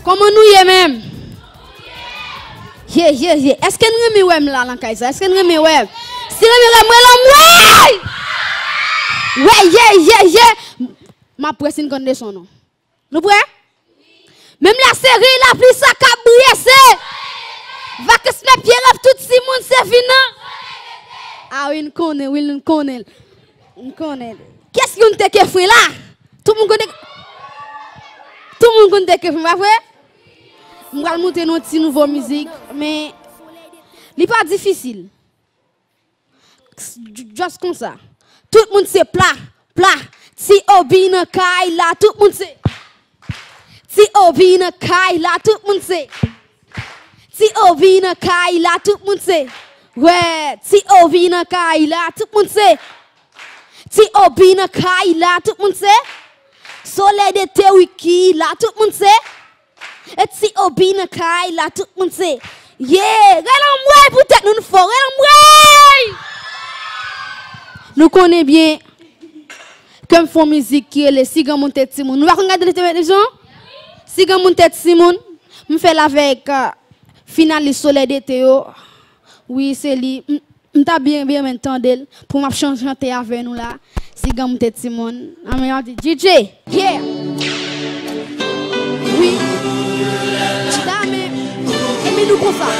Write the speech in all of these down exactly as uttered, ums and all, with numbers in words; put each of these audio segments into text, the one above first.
Kòman nou ye menm? Ye, ye, ye. Èske n renmen wè m la nan kay sa? Èske n renmen wè m? Si renmen wè m, wè l anmwey! Wè, ye, ye, ye! M ap prè si n konn leson nou. Nou prè? Menm lè se ri lapli sa k ap brese. Vakans mè pye rèv tout timoun se vin nan. A wi, n konnen, wi, n konnen. N konnen. Kiyès ki konn teke fren la? Tout moun konn teke, tout moun konn teke fren, pa vre? M pral montre nou yon ti nouvo mizik, men li pa difisil. Just konsa. Tout moun se pla, pla. Ti Obi nan kay la, tout moun se. Ti Obi nan kay la, tout moun se. Ti Obi nan kay la, tout moun se. Wè, Ti Obi nan kay la, tout moun se. Ti Obi nan kay la, tout moun se. Solèy dete Wiki la, tout moun se. E Ti Obi nan kay la, tout moun se. Ye, rele anmwey pou tèt nou, nou fò, rele anmwey! Nou konnen byen ke m fè yon mizik ki rele Si granmoun te timoun. Nou pa konn gade televizyon? Si granmoun te timoun, m fè l avèk, euh, finalis Solèy dete yo. Wi, se li. M, m ta byen, byen renmen tande l pou m ap chan-, chante avè nou la. Si granmoun te timoun. Anmwey, di D J. Yeah! Wi. Chita men. Epi nou konsa.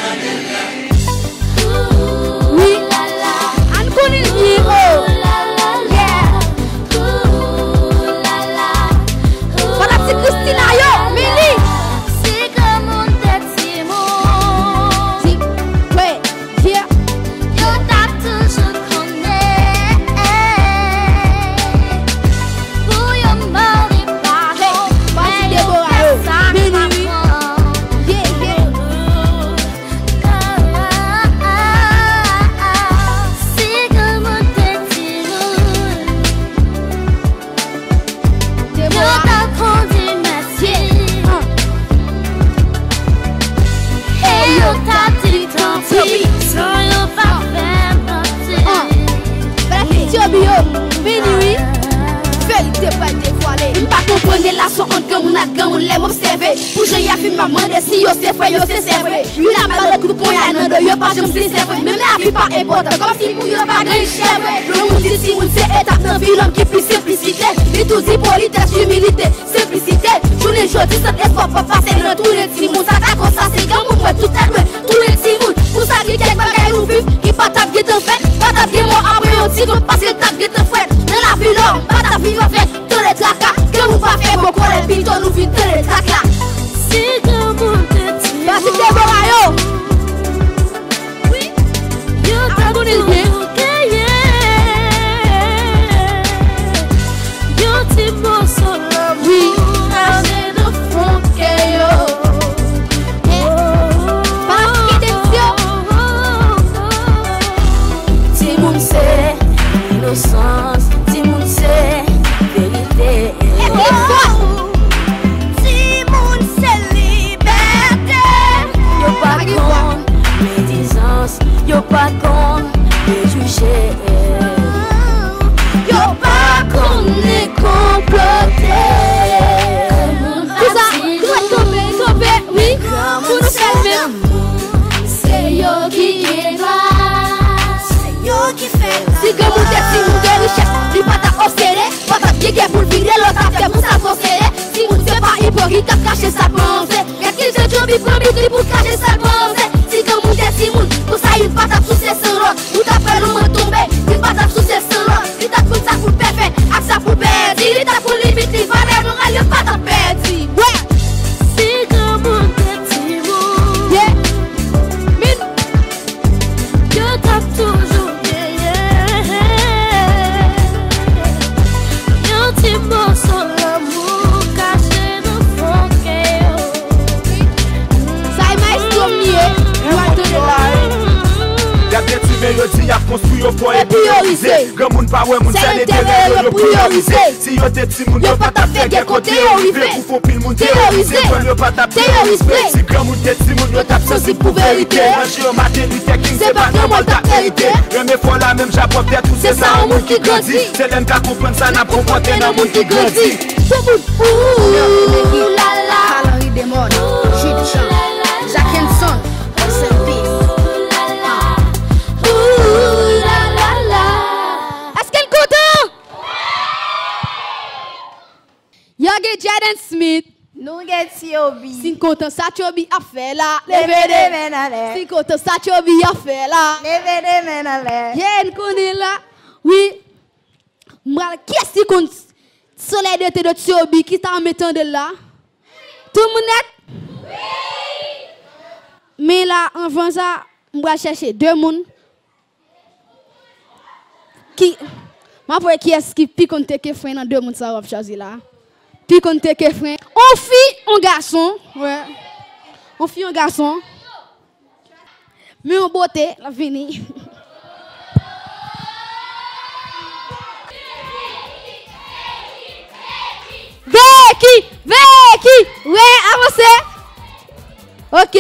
Wi. Ann konnen l byen, oh. Yeah. Fanatik Christina yo, men li. Si granmoun te timoun. Di, wè, yeah. Yo t ap toujou konnen. Pou yo mande padon. Hey, pati Debora yo. Men li wi. Yeah, yeah. Si granmoun te timoun. Yo t ap kondi mèsi. E yo t ap di tanpri. San yo pa fè manti. Vini wi. Verite pral devwale. M pa konprann relasyon ant granmoun ak granmoun lè m obsève. Pou jan y ap viv, m ap mande si yo se frè, yo se sè vre. Youn ap ba lòt kout ponya nan do, yo pa janm sensè vre. Menm lavi pa enpòtan, kòmsi pou yo pa gen chè vre. Lè moun di timoun se etap nan vi, lòm ki pi senplisite. Li tou di politès, imilite, senplisite. Jounen jodi, sant espwa pa pase nan tounen timoun. Sa ta konsa, se granmoun mwen tout tèt mwen, tounen timoun. Pou sa gen kèk bagay nou viv, ki pa t ap gentan fèt, pa t ap gen mò apre yon ti gout, paske l t ap gentan frèt. Nan lavi lòm, pa t ap viv avèk. Tande traka, ke nou pa fè bon kòlè, pito nou vin tande traka. Si granmoun te di. Pati Debora yo. Wi. Yo t ap toujou genyen. Yon ti moso lanmou kache nan fon kè yo. Pa kite yo. Timoun se inosans, timoun se verite. Epi fò. Timoun se libète. Yo pa konn medizans, yo pa konn prejije. Yo pa konnen konplote. Kisa? Dwèt kanpe, kanpe, wi. Pou nou fè l menm. Se yo ki gen dwa. Se yo ki fè l. Si granmoun te timoun gen richès, li pa t ap obsede, pa t ap gen kè pou l vide, lòt ap fè pou sa posede. Timoun se pa ipokrit k ap kache sa l panse. Gad kijan Djoby pran bit li pou l kache sa l panse. Si granmoun te timoun, konsa youn pa t ap souse san lòt. Nou t ap fè lonman tonbe, youn pa t ap souse san lòt. Li t ap konn sa pou l pè fè, ak sa pou l pèdi. Li t ap konn limit li, valè moral yo pa t ap pèdi. Wè! Si granmoun te timoun. Yeah. Min. Yo t ap toujou genyen yon ti moso lanmou kache nan fon kè yo. Sa e maestro m li ye, nou al tande la. Y ap detwi men yo di y ap konstwi yo fò e priyorize. Granmoun pa wè moun, sèl enterè yo yo priyorize. Si yo te timoun, yo pa t ap fè gè kote yo rive. Pou fon pil moun teyorize, kòm yo pa t ap teyorizme. Si granmoun te timoun, yo t ap sansib pou verite. Ranje yo Martin Luther King, se pa granmò l t ap merite. Renmen fò la menm jan pwòptè tou, se sa yon moun ki grandi. Se lè n ka konprann sa n ap konpòte nan moun ki grandi. Pou moun, ooh la la. Carl Henry Desmond. Nou gen Tyobi. Si n kontan sa Tyobi ap fè la, leve de men anlè. Si n kontan sa Tyobi ap fè la, leve de men anlè. Yeah, n konnen la. Wi. M pral, kiyès ki konn Solèy dete de Tyobi ki ta renmen tande l la? Tout moun nèt? Men la, anvan sa, m pral chèche de moun ki, m ap wè kiyès ki pi konn teke fren nan de moun sa yo ap chwazi la. Pi konn teke fren. On fi, on gason. Wè. On fi, on gason. Men yon bote, l ap vini. Veye ki! Veye ki! Wè, avanse! Ok.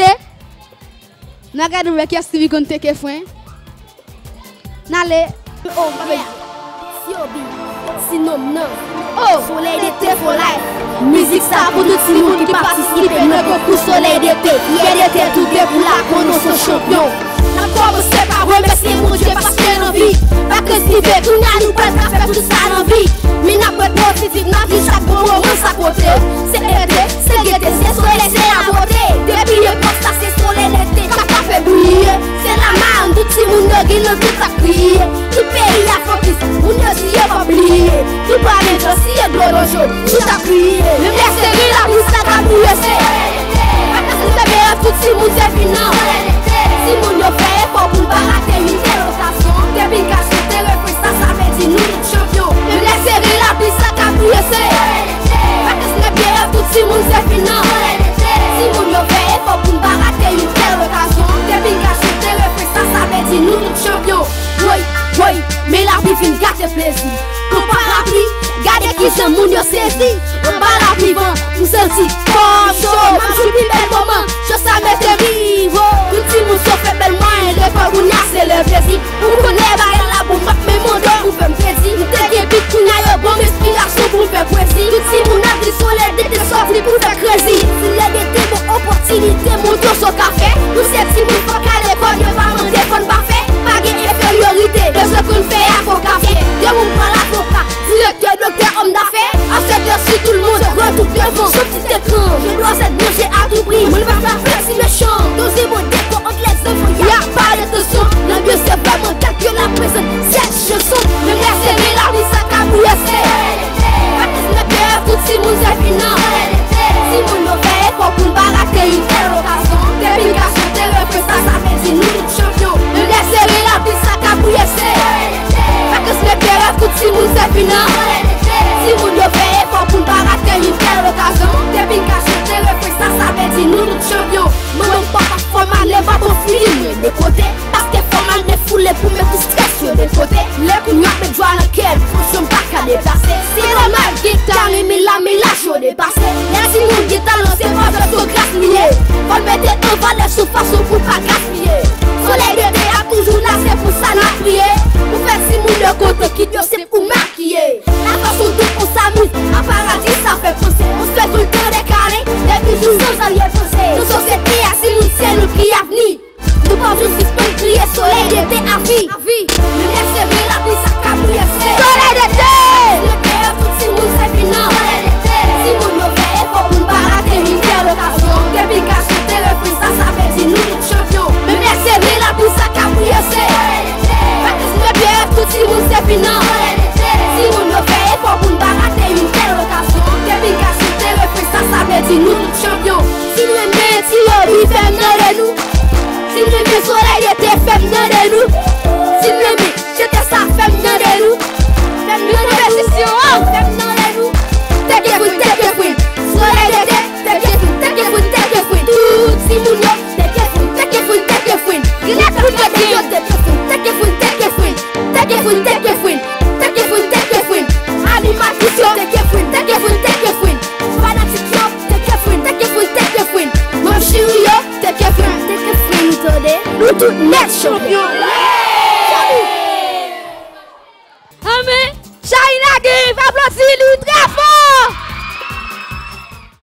N a gade wè kiyès ki pi konn teke fren. N ale. Oh, yeah. Tyobi, ti nonm nan. Oh, Solèy dete for life. Mizik sa pou tout timoun ki patisipe nan konkou Solèy dete. Fyè dete tou de pou la konnen se chanpyon. N ap kòmanse pa remèsye Bondye paske n anvi. Vakansi rive, kounye a nou pral ka fè tout sa n anvi. Men n ap ret pozitif, n ap viv chak bon moman sa pote. Se ete, se gete, se solèy, se labote. Depi epòk sa se Solèy dete k ap fè briye. Se la madanm tout timoun yo gen nan tout sa kriye. Tout peyi a fokis, moun yo di yo p ap bliye. Ki pa gen dlo, si yo dlo nan je, tout ap kriye. Menm lè se ri lapli sa ka bouye se. Vakansi rive, tout timoun se fin nan. Timoun yo fè efò pou n pa rate yon tèl okazyon. Depi n ka chante refren sa, sa vle di nou tout chanpyon. Menm lè se ri lapli sa ka bouye se. Vakansi rive, tout timoun se fin nan. Timoun yo fè efò pou n pa rate yon tèl okazyon. Depi n ka chante refren sa, sa vle di nou tout chanpyon. Woy, woy, men lapli vin gate plezi. Konpa rapli, gade kijan moun yo sezi. Anba lapli van, m santi kò m cho. M ap jwi pi bèl moman, cho sa mete m vivo. Tout timoun sofe bèl mwayen, lekòl kounye a se lè plezi. Ou konnen bagay la bon, m ap men mande w pou fè m kredi. M te gen bit kounye a yo ban m enspirasyon pou m fè pwezi. Tout timoun ap di Solèy dete sòti pou fè krezi. Solèy dete bon opòtinite montre w sa w ka fè. Nou se timoun fòk al lekòl, yo pa mande fò n pa fè. Pa gen enferyorite, bezwen konn fè a fò w ka fyè. Demen m pral avoka, direktè, doktè, òm dafè. Asètè si tout moun, retou devan, sou ti ekran. Je dois être branché à tout prix, mwen pa ka fè ti mechan. Doze bon dekò ant lèzanfan, y a pas de tension. Lanbyans se vrèman tèl ke la prezant sèt chanson. Menm lè se ri lapli sa ka bouye se. Vakansi rive, tout timoun se fin nan. Timoun yo fè efò pou n pa rate yon tèl okazyon. Depi n ka chante refren sa, sa vle di nou tout chanpyon. Menm lè se ri lapli sa ka bouye se. Vakansi rive, tout timoun se fin nan. Timoun yo fè efò pou n pa rate yon tèl okazyon. Depi n ka chante refren sa, sa vle di nou tout chanpyon. Manman, papa, fò m ale, pa bon fini mwen de kote. Paske fò m al defoule pou met tout strès yo de kote. Lè kounye a met jwa nan kè m, fò m pa ka deplase. Se nòmal, gita renmen lame laj yo depase. Lè timoun gen talan, se pa jwèt, se gras li ye. Fò l mete an valè sou fason pou pa gaspiye. Solèy dete a toujou la, se pou sa n ap priye. Pou fè timoun yo kontan, kit yo se pou makiye. La façon dont on s'amuse, à paradis ça fait penser. On se fait tout le temps des câlins, des bisous sans arrière-pensée. Nan sosyete a, si nou se nou ki avni. Nou pa vin sispann kriye, Solèy dete a vi. Menm lè se ri lapli sa ka bouye se. Solèy dete! Leve deyò tout timoun se fin nan. Timoun yo fè efò pou n pa rate yon tèl okazyon. Depi n ka chante refren sa, sa vle di nou tout chanpyon. Menm lè se ri lapli sa ka bouye se. Vakansi rive, tout timoun se fin nan. Timoun yo fè efò pou n pa rate yon tèl okazyon. Depi n ka chante refren sa, sa vle di nou tout chanpyon. Si n renmen Tyobi, fè m tande nou. Si n renmen Solèy dete, fè m tande nou. Si n renmen chante sa, fè m tande nou. Fè m tande nou. Fè m tande nou. Teke fren, teke fren. Solèy dete, teke fren, teke fren, teke fren. Tout timoun yo, teke fren, teke fren, teke fren. Ginèt pou mande yo, teke fren, teke fren, teke fren. Teke fren, teke fren, teke fren, teke fren. Animatris yo, teke fren, teke fren, teke fren. Fanatik yo, teke fren, teke fren, teke fren. Manm jiri yo, teke fren, teke fren, tande. Nou tout nèt chanpyon.